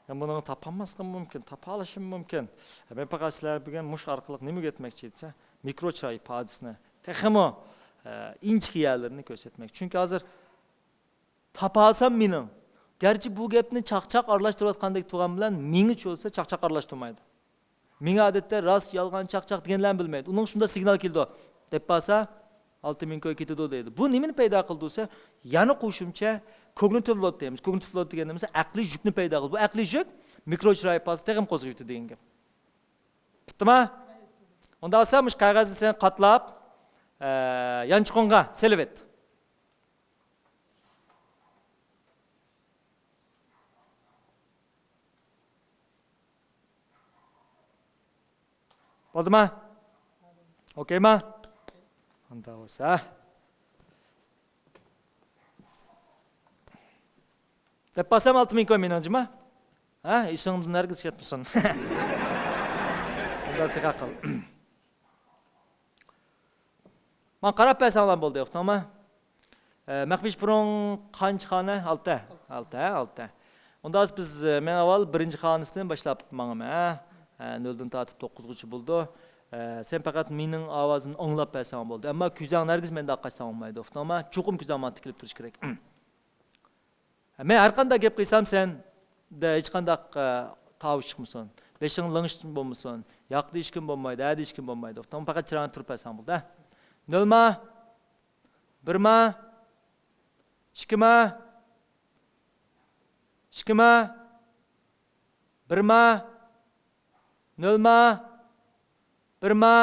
يا بۇنى تاپالماسلىقىم مۇمكىن، تاپالىشىم مۇمكىن. يا مەن پەقەت سىلەر بۈگۈن مۇشۇ ئارقىلىق نېمە ئۆگەتمەكچى دېسە، مىكرو چىراي ئىپادىسىنى، تېخىمۇ، ئە، ئىنچىكە يەرلىرىنى كۆرسەتمەكچى. چۈنكى ھازىر تاپالسام مېنىڭ. گەرچە بۇ گەپنى چاقچاق ئارىلاشتۇرۇۋاتقاندەك تۇرغان بىلەن مېڭە چۆلسە چاقچاق ئارىلاشتۇرمايدۇ. مېڭە ئادەتتە راست، يالغان، چاقچاق دېگەنلەرنى بىلمەيدۇ. ئۇنىڭ شۇنداق سىگنال كېلىدۇ. دەپ بارسا، ئالتە مىڭ كوي كېتىدۇ دەيدۇ. بۇ نېمىنى پەيدا قىلىدۇ دېسە، يەنە قوشۇمچە كوگنىتىپ لود دەيمىز. كوگنىتىپ لود دېگەن نېمە دېسە، ئەقلىي يۈكنى پەيدا قىلىدۇ. بۇ ئەقلىي يۈك مىكرو چىراي ئىپادىسى تېخىمۇ قوزغىۋېتىدۇ دېگەن گەپ. پۈتتىما؟ ئۇنداق بولسا، مۇشۇ قەغەزنى سەن قاتلاپ، ئە، يانچۇقۇڭغا سېلىۋەت. بولدىما؟ ئوكەيما؟ ئۇنداق بولسا. دەپ بارسام ئالتە مىڭ كوي مېنىڭ جىما. ھە، ئېسىڭدىن ھەرگىز كەتمىسۇن. ئۇنداق دىققەت قىل. ماڭا قاراپ بەرسەڭلار بولدى، ئۇقتۇڭما؟ ئە، مەخپىي شىپىرىڭ قانچە خانا؟ ئالتە. ئالتە، ھە، ئالتە. ئۇندا بىز، ئە، مەن ئاۋۋال بىرىنچى خانىسىدىن باشلاپ ماڭىمەن، ھە؟ ئە، نۆلدىن تارتىپ توققۇزغىچە بولىدۇ. ئە، سەن پەقەت مېنىڭ ئاۋازىمنى ئاڭلاپ بەرسەڭ بولدى. ئەمما كۆزۈڭنى ھەرگىز مەندىن قاچساڭ بولمايدۇ، ئۇقتۇڭما؟ چوقۇم كۆزۈڭ ماڭا تىكىلىپ تۇرۇشى كېرەك. مەن ھەرقانداق گەپ قىلسام سەندە ھېچقانداق، ئە، تاۋۇش چىقمىسۇن. بېشىڭ لىڭشىتما بولمىسۇن. ياق دېيىشكىمۇ بولمايدۇ، ھە دېيىشكىمۇ بولمايدۇ. ئۇقتۇڭما؟ پەقەت چىرايىڭنى تۇرۇپ بەرسەڭ بولدى، ھە؟ نۆلما، بىرما، ئىككىما، ئىككىما، بىرما، نۆلما، بىرما،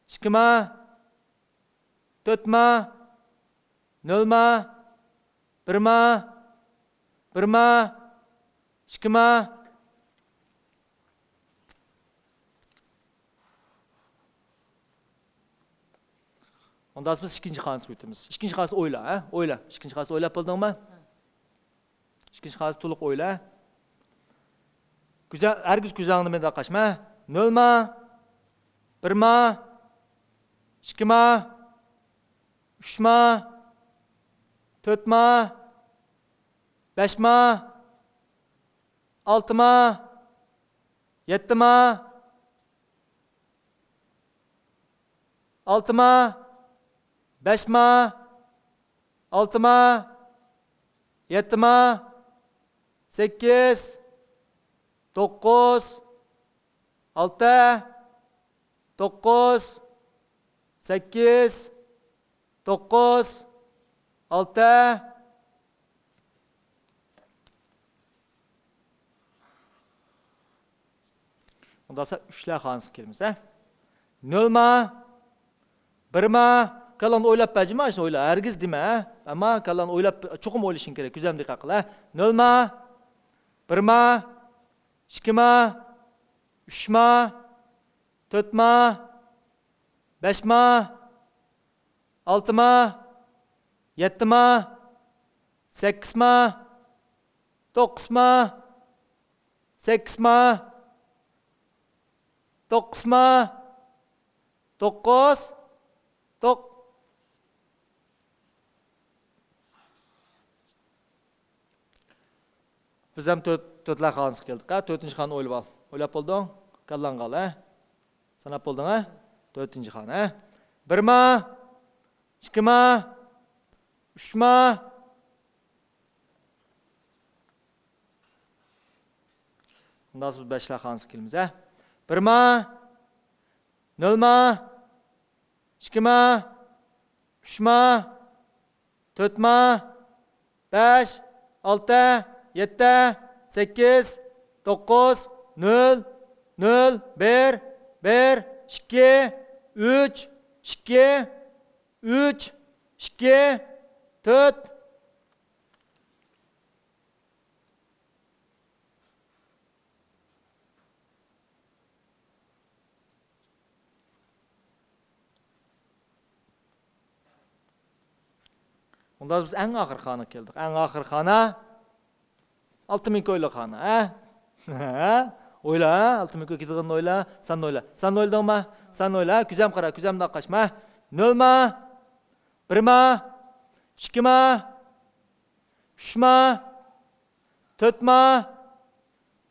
ئىككىما، تۆتما، نۆلما، بىرما، بىرما، ئىككىما. ئۇندا بىز ئىككىنچى خانىسىغا ئۆتىمىز. ئىككىنچى خانىسىنى ئويلا، ھە؟ ئويلا. ئىككىنچى خانىسىنى ئويلاپ بولدۇڭما؟ ئىككىنچى خانىسىنى تولۇق ئويلا. كۆزە-، ھەرگىز كۆزۈڭنى مەندىن قاچما. نۆلما، بىرما، ئىككىما، ئۈچما، تۆتما، بەشما، ئالتىما، يەتتىما، ئالتىما، بەشما، ئالتىما، يەتتىما، سەككىز، توققۇز، ئالتە، توققۇز، سەككىز، توققۇز، ئالتە. ئۇنداقسا ئۈچلەر خانىسىغا كىرىمىز، ھە؟ نۆلما، بىرما، كاللاڭنى ئويلاپ بەرجىما، شۇنى ئويلا، ھەرگىز دېمە، ھە؟ ئەمما كاللاڭنى ئويلاپ، چوقۇم ئويلىشىڭ كېرەك، كۆزۈمگە دىققەت قىل، ھە؟ نۆلما، بىرما، ئىككىما، ئۈچما، تۆتما، بەشما، ئالتىما، يەتتىما، سەككىزما، توققۇزما، سەككىزما، توققۇزما، توققۇز، توق-، بىز ھەم تۆت، تۆتلەر خانىسىغا كەلدۇق، ھە؟ تۆتىنچى خانىنى ئويلىۋال. ئويلاپ بولدۇڭ؟ كاللاڭغا ئال، ھە؟ ساناپ بولدۇڭ، ھە؟ تۆتىنچى خانا، ھە؟ بىرما، ئىككىما، ئۈچما. ئۇنداق بىز بەشلەر خانىسىغا كېلىمىز، ھە؟ بىرما، نۆلما، ئىككىما، ئۈچما، تۆتما، بەش، ئالتە، يەتتە، سەككىز، توققۇز، نۆل، نۆل، بىر، بىر، ئىككى، ئۈچ، ئىككى، ئۈچ، ئىككى، تۆت. ئۇندا بىز ئەڭ ئاخىرقى خانىغا كەلدۇق. ئەڭ ئاخىرقى خانا ئالتە مىڭ كويلۇق خانا، ھە؟ ھە؟ ئويلا، ھە؟ ئالتە مىڭ كوي كېتىدىغىنىنى ئويلا، ساننى ئويلا. ساننى ئويلىدىڭما؟ ساننى ئويلا، ھە؟ كۆزەم قارا، كۆزەمدە قاچما. نۆلما؟ بىرما؟ ئىككىما؟ ئۈچما؟ تۆتما؟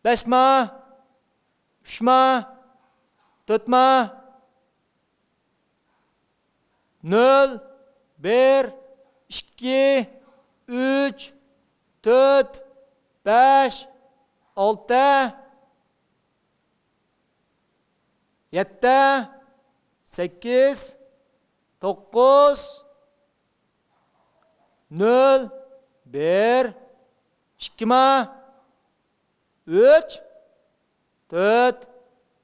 بەشما؟ ئۈچما؟ تۆتما؟ نۆل، بىر، ئىككى، ئۈچ، تۆت، بەش، ئالتە، يەتتە، سەككىز، توققۇز، نۆل، بىر، ئىككىما، ئۈچ، تۆت،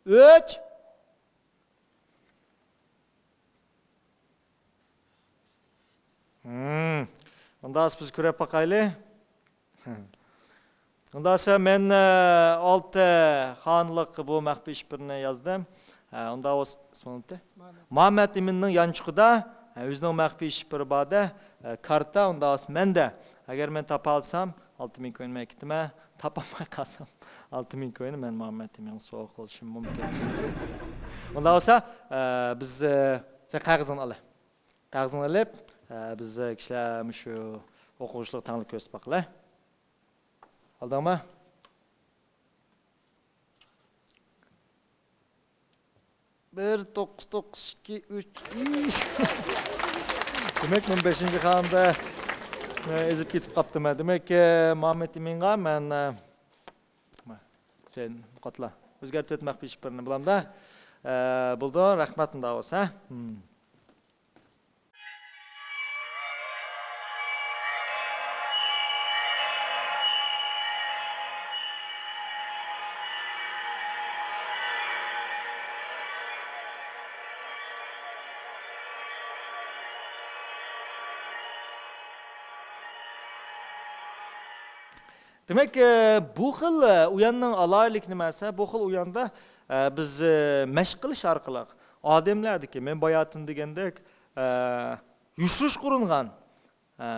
ئۈچ. ھىم. ئۇندا بىز كۆرۈپ باقايلى. ئۇندا مەن، ئە، ئالتە خانلىق بۇ مەخپىي شىفىرنى يازدىم. ئە، ئۇندا ئۇس-، ئىسمى نېمە؟ مۇھەممەد. مۇھەممەد ئىمىننىڭ يانچۇقىدا، ئە، ئۆزىنىڭ مەخپىي شىفىرى بار-دە، ئە، كارتا، ئۇندا مەندە. ئەگەر مەن تاپالسام، ئالتە مىڭ كوينى مەن كېتىمەن. تاپالماي قالسام، ئالتە مىڭ كوينى مەن مۇھەممەد ئىمىنغا سوۋغا قىلىشىم مۇمكىن. ئۇندا بولسا، ئە، بىز، ئە، سەن قەغىزىڭنى ئال. قەغىزىڭنى ئېلىپ، ئە، بىز، ئە، كىشىلەر مۇشۇ ئوقۇغۇچىلارغا تەڭلىك كۆرسىتىپ باقىلى. ئالدىڭمۇ؟ بىر، توققۇز، توققۇز، ئىككى، ئۈچ. دېمەك، مەن بەشىنچى خانىدا، ئە، ئېزىپ كېتىپ قاپتىمەن. دېمەك، ئە، مۇھەممەد ئىمىنغا مەن، ئە، سەن قاتلا. ئۆزگەرتىپ ئۆت مەخپىي شىفىرنى بولامدا. ئە، بولدى، رەھمەت، ئۇنداق بولسا. ھىم. دېمەك، ئە، بۇ خىل، ئە، ئويۇننىڭ ئالاھىدىلىكى نېمە دېسە، بۇ خىل ئويۇندا، ئە، بىز، ئە، مەشىق قىلىش ئارقىلىق ئادەملەردىكى، مەن باياتىن دېگەندەك، ئە، يوشۇرۇش قۇرۇنغان، ئە،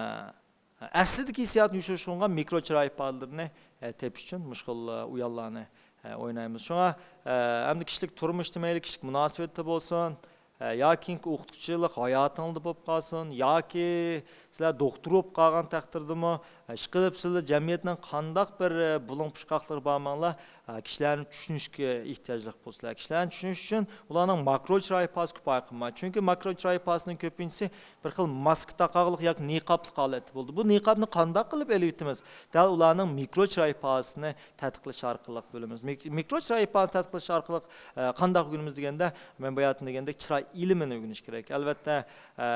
ئەسلىدىكى ھېسسىياتنى يوشۇرۇش قۇرۇنغان مىكرو چىراي ئىپادىلىرىنى، ئە، تېپىش ئۈچۈن مۇشۇ خىل، ئە، ئويۇنلارنى، ئە، ئوينايمىز. شۇڭا، ئە، ئەمدى كىشىلىك تۇرمۇشتا مەيلى، كىشىلىك مۇناسىۋەتتە بولسۇن، ئە، ياكى كېيىنكى ئوقۇتقۇچىلىق ھاياتىڭلاردا بولۇپ قالسۇن، ياكى سىلەر دوختۇر بولۇپ قالغان تەقدىردىمۇ، ئە، ئىشقىلىپ سىلەر جەمئىيەتنىڭ قانداق بىر، ئە، بۇلۇڭ پۇچقاقلىرىغا بارماڭلار، ئە، كىشىلەرنى چۈشىنىشكە ئېھتىياجلىق بولىسىلەر. كىشىلەرنى چۈشىنىش ئۈچۈن ئۇلارنىڭ ماكرو چىراي ئىپادىسى كۇپايە قىلمايدۇ. چۈنكى ماكرو چىراي ئىپادىسىنىڭ كۆپىنچىسى بىر خىل ماسكا تاقاغلىق ياكى نىقابلىق ھالەتتە بولىدۇ. بۇ نىقابنى قانداق قىلىپ ئېلىۋېتىمىز؟ دەل ئۇلارنىڭ مىكرو چىراي ئىپادىسىنى تەتقىق قىلىش ئارقىلىق بىلىمىز. مىك-، مىكرو چىراي ئىپادىسىنى تەتقىق قىلىش ئارقىلىق، ئە، قانداق ئۆگىنىمىز دېگەندە، مەن باياتىن دېگەندەك، چىراي ئىلمىنى ئۆگىنىش كېرەك. ئەلۋەتتە، ئە،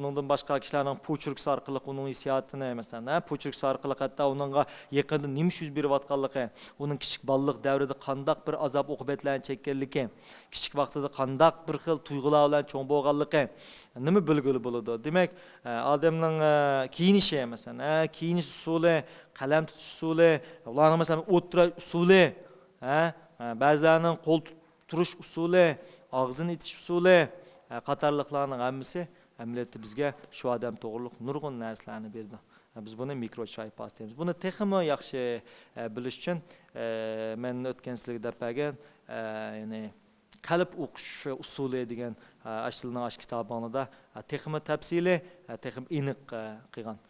ئۇنىڭدىن باشقا كىشىلەرنىڭ پوچېركىسى ئارقىلىق ئۇنىڭ ھېسسىياتىنى، مەسىلەن، ھە، پوچېركىسى ئارقىلىق ھەتتا ئۇنىڭغا يېقىندا نېمە ئىش يۈز بېرىۋاتقانلىقى، ئۇنىڭ كىچىك بالىلىق دەۋرىدە قانداق بىر ئازاب ئوقۇبەتلەرنى چەككەنلىكى، كىچىك ۋاقتىدا قانداق بىر خىل تۇيغۇلار بىلەن چوڭ بولغانلىقى، نېمە بىلگىلى بولىدۇ؟ دېمەك، ئە، ئادەمنىڭ، ئە، كىيىنىشى، مەسىلەن، ئە، كىيىنىش ئۇسۇلى، قەلەم تۇتۇش ئۇسۇلى، ئۇلارنىڭ، مەسىلەن، ئولتۇراش ئۇسۇلى، ھە، ئە، بەزىلەرنىڭ قول تۇ-، تۇرۇش ئۇسۇلى، ئاغزىنى ئېتىش ئۇسۇلى، ئە، قاتارلىقلارنىڭ ھەممىسى ئەمەلىيەتتە بىزگە شۇ ئادەم توغرۇلۇق نۇرغۇن نەرسىلەرنى بېرىدۇ. ئە، بىز بۇنى مىكرو چىراي ئىپادىسى دەيمىز. بۇنى تېخىمۇ ياخشى، ئە، بىلىش ئۈچۈن، ئە، مەن ئۆتكەن سىلەرگە دەپ بەرگەن، ئە، يەنى قەلب ئوقۇش ئۇسۇلى دېگەن، ئە، ئاشۇلارنىڭ ئاشۇ كىتابىڭلاردا، ئە، تېخىمۇ تەپسىلىي، ئە، تېخىمۇ ئېنىق، ئە، قىلغان.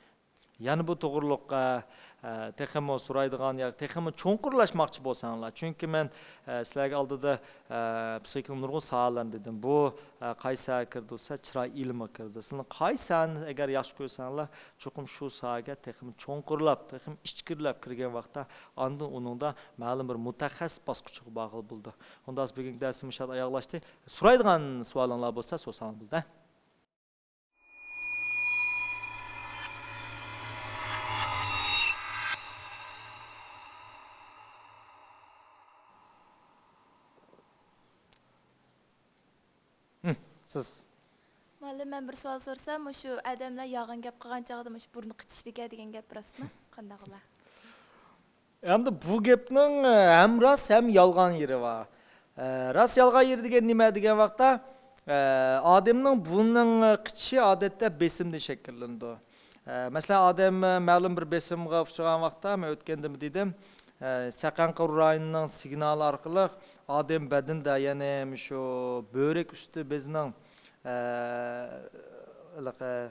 يەنە بۇ توغرۇلۇق، ئە، ئە، تېخىمۇ سورايدىغان ياكى تېخىمۇ چوڭقۇرلاشماقچى بولساڭلار، چۈنكى مەن، ئە، سىلەرگە ئالدىدا، ئە، پسىخىكىنىڭ نۇرغۇن ساھەلىرىنى دېدىم. بۇ، ئە، قايسى ساھەگە كىرىدۇ دېسە، چىراي ئىلمىغا كىرىدۇ. سىلەرنىڭ قايسى ساھەنى ئەگەر ياخشى كۆرسەڭلار، چوقۇم شۇ ساھەگە تېخىمۇ چوڭقۇرلاپ، تېخىمۇ ئىچكىرىلەپ كىرگەن ۋاقىتتا، ئاندىن ئۇنىڭدا مەلۇم بىر مۇتەخەسسىس باسقۇچىغا بارغىلى بولىدۇ. ئۇنداق بۈگۈنكى دەرسىمىز مۇشۇ يەردە ئاياغلاشتى. سورايدىغان سوئالىڭلار بولسا، سورىساڭلار بولىدۇ. ھىم، سىز. مەن بىر سوئال سورىسام، مۇشۇ ئادەملەر يالغان گەپ قىلغان چاغدا مۇشۇ بۇرنى قىچىشىدىكەن دېگەن گەپ راستمۇ؟ قانداق ئۇلار؟ ئەمدى بۇ گەپنىڭ، ئە، ھەم راست، ھەم يالغان يېرى بار. ئە، راست يالغان يېرى دېگەن نېمە دېگەن ۋاقىتتا، ئە، ئادەمنىڭ بۇرنىنىڭ قىچىشى ئادەتتە بېسىمدىن شەكىللىنىدۇ. ئە، مەسىلەن، ئادەم، ئە، مەلۇم بىر بېسىمغا ئۇچرىغان ۋاقىتتا، مەن ئۆتكەندىمۇ دېدىم، ئە، سەقەنقۇر رايونىنىڭ سىگنالى ئارقىلىق ئادەم بەدىنىدە، يەنى مۇشۇ بۆرەك ئۈستى بېزىنىڭ، ئە، ھېلىقى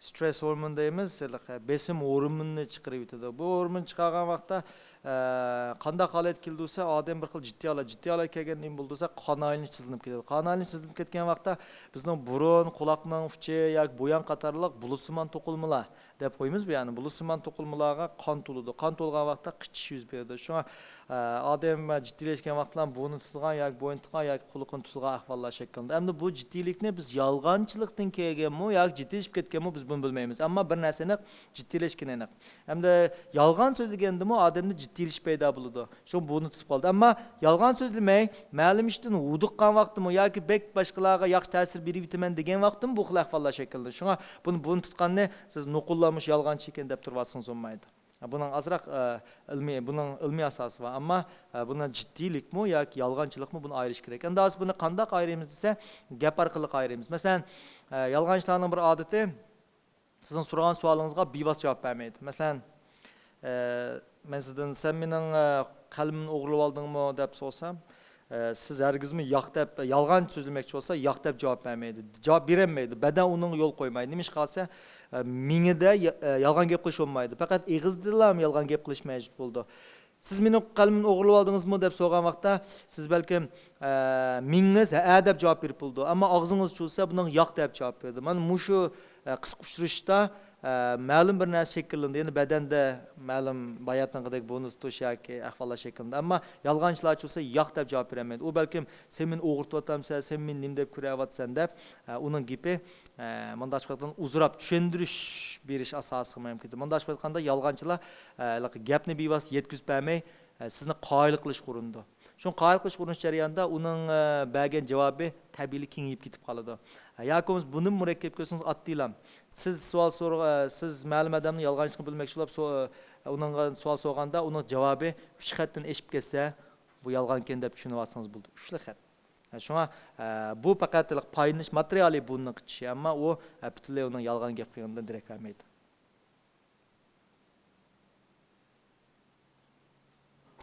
سترېس ھورمون دەيمىز، ھېلىقى بېسىم ھورمونىنى چىقىرىۋېتىدۇ. بۇ ھورمون چىقارغان ۋاقىتتا، ئە، قانداق ھالەت كېلىدۇ دېسە، ئادەم بىر خىل جىددىي ھالەت، جىددىي ھالەت كەلگەندە نېمە بولىدۇ دېسە، قان ئايلىنىش تېزلىنىپ كېتىدۇ. قان ئايلىنىش تېزلىنىپ كەتكەن ۋاقىتتا بىزنىڭ بۇرۇن، قۇلاقنىڭ ئۇچى ياكى بويۇن قاتارلىق بۇلۇتسىمان توقۇلمىلار دەپ قويىمىز بۇ يەرنى. بۇلۇتسىمان توقۇلمىلارغا قان تولىدۇ. قان تولغان ۋاقىتتا قىچىش يۈز بېرىدۇ. شۇڭا، ئە، ئادەم جىددىيلەشكەن ۋاقىتلار بۇرنى تۇتىدىغان ياكى بويۇن تۇتىدىغان ياكى قۇلىقىنى تۇتىدىغان ئەھۋاللار شەكىللىنىدۇ. ئەمدى بۇ جىددىيلىكنى بىز يالغانچىلىقتىن كەلگەنمۇ ياكى جىددىيلىشىپ كەتكەنمۇ، بىز بۇنى بىلمەيمىز. ئەمما بىر نەرسە ئېنىق، جىددىيلەشكىنى ئېنىق. ئەمدى يالغان سۆزلىگەندىمۇ ئادەمدە جىددىيلىشىش پەيدا بولىدۇ. شۇڭا بۇرنى تۇتۇپ قالىدۇ. ئەمما يالغان سۆزلىمەي، مەلۇم ئىشتىن ھودۇققان ۋاقتىمۇ ياكى بەك باشقىلارغا ياخشى تەسىر بېرىۋېتىمەن دېگەن ۋاقتىمۇ بۇ خىل ئەھۋاللار شەكىللىنىدۇ. شۇڭا بۇنى، بۇرنى تۇتقاننى سىز نوقۇللا مۇشۇ يالغانچى ئىكەن دەپ تۇرۇۋالسىڭىز بولمايدۇ. بۇنىڭ ئازراق، ئە، ئىلمىي، بۇنىڭ ئىلمىي ئاساسى بار. ئەمما، ئە، بۇنى جىددىيلىكمۇ ياكى يالغانچىلىقمۇ، بۇنى ئايرىش كېرەك. ئەمدى ھازىر بۇنى قانداق ئايرىيمىز دېسە، گەپ ئارقىلىق ئايرىيمىز. مەسىلەن، ئە، يالغانچىلارنىڭ بىر ئادىتى، سىزنىڭ سورىغان سوئالىڭىزغا بىۋاسىتە جاۋاب بەرمەيدۇ. مەسىلەن، ئە، مەن سىزدىن، «سەن مېنىڭ، ئە، قەلىمىمنى ئوغرىلىۋالدىڭمۇ؟» دەپ سورىسام، ئە، سىز ھەرگىزمۇ ياق دەپ، يالغان سۆزلىمەكچى بولسا، ياق دەپ جاۋاب بەرمەيدۇ. جاۋاب بېرەلمەيدۇ. بەدەن ئۇنىڭغا يول قويمايدۇ. نېمىشقا دېسە، ئە، مېڭىدە يا-، ئە، يالغان گەپ قىلىش بولمايدۇ. پەقەت ئېغىزدىلا يالغان گەپ قىلىش مەجبۇر بولىدۇ. «سىز مېنىڭ قەلىمىمنى ئوغرىلىۋالدىڭىزمۇ؟» دەپ سورىغان ۋاقىتتا، سىز بەلكىم، ئە، مېڭىڭىز «ھەئە» دەپ جاۋاب بېرىپ بولىدۇ. ئەمما ئاغزىڭىز چۈشۈرسە، بۇنىڭغا «ياق» دەپ جاۋاب بېرىدۇ. مانا مۇشۇ، ئە، قىسقا ئۇچرىشىشتا، ئە، مەلۇم بىر نەرسە شەكىللىنىدۇ. يەنى بەدەندە مەلۇم باياتىنقىدەك بۇرنى تۇتۇش ياكى ئەھۋاللار شەكىللىنىدۇ. ئەمما يالغانچىلار چۈشۈرسە، «ياق» دەپ جاۋاب بېرەلمەيدۇ. ئۇ بەلكىم، «سەن مېنى ئوغرىتىۋاتامسەن، سەن مېنى نېمە دەپ كۆرۈۋاتىسەن؟» دەپ، ئە، ئۇنىڭ گېپى، ئە، مۇنداقچە ئېيتقاندا ئۇزراپ چۈشەندۈرۈش بېرىش ئاساسىغا مەيىن كېتىدۇ. مۇنداقچە ئېيتقاندا يالغانچىلار، ئە، ھېلىقى گەپنى بىۋاسىتە يەتكۈزۈپ بەرمەي، ئە، سىزنى قايىل قىلىشقا ئۇرۇنىدۇ. شۇڭا قايىل قىلىشقا ئۇرۇنۇش جەريانىدا ئۇنىڭ، ئە، بەرگەن جاۋابى تەبىئىيلا كېڭىيىپ كېتىپ قالىدۇ. ئە، ياكى بولمىسا بۇنىمۇ مۇرەككەپ كۆرسىڭىز ئاددىيلا. سىز سوئال سور-، ئە، سىز مەلۇم ئادەمنىڭ يالغانچىلىقىنى بىلمەكچى بولۇپ، سو-، ئە، ئۇنىڭغا سوئال سورىغاندا ئۇنىڭ جاۋابى ئۈچ خەتتىن ئېشىپ كەتسە، بۇ يالغانكەن دەپ چۈشىنىۋالسىڭىز بولىدۇ. ئۈچلا خەت. شۇڭا، ئە، بۇ پەقەت پايدىلىنىش ماتېرىيالى بۇنىڭ قىچىشى، ئەمما ئۇ، ئە، پۈتۈنلەي ئۇنىڭ يالغان گەپ قىلغىنىدىن دېرەك بەرمەيدۇ.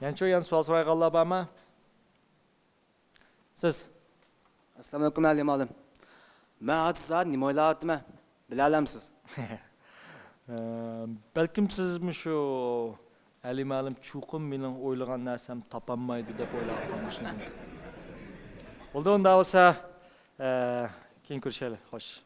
يەنىچۇ، يەنە سوئال سورايدىغانلار بارمۇ؟ سىز. ئەسسالامۇئەلەيكۇم، ئەلى مۇئەللىم. مەن ھازىر سائەت نېمە ئويلاۋاتىمەن؟ بىلەلەمسىز؟ ئە، بەلكىم سىز مۇشۇ ئەلى مۇئەللىم چوقۇم مېنىڭ ئويلىغان نەرسەمنى تاپالمايدۇ دەپ ئويلاۋاتقان بولۇشىڭىز مۇمكىن. بولدى، ئۇنداق بولسا، ئە، كېيىن كۆرۈشەيلى. خوش.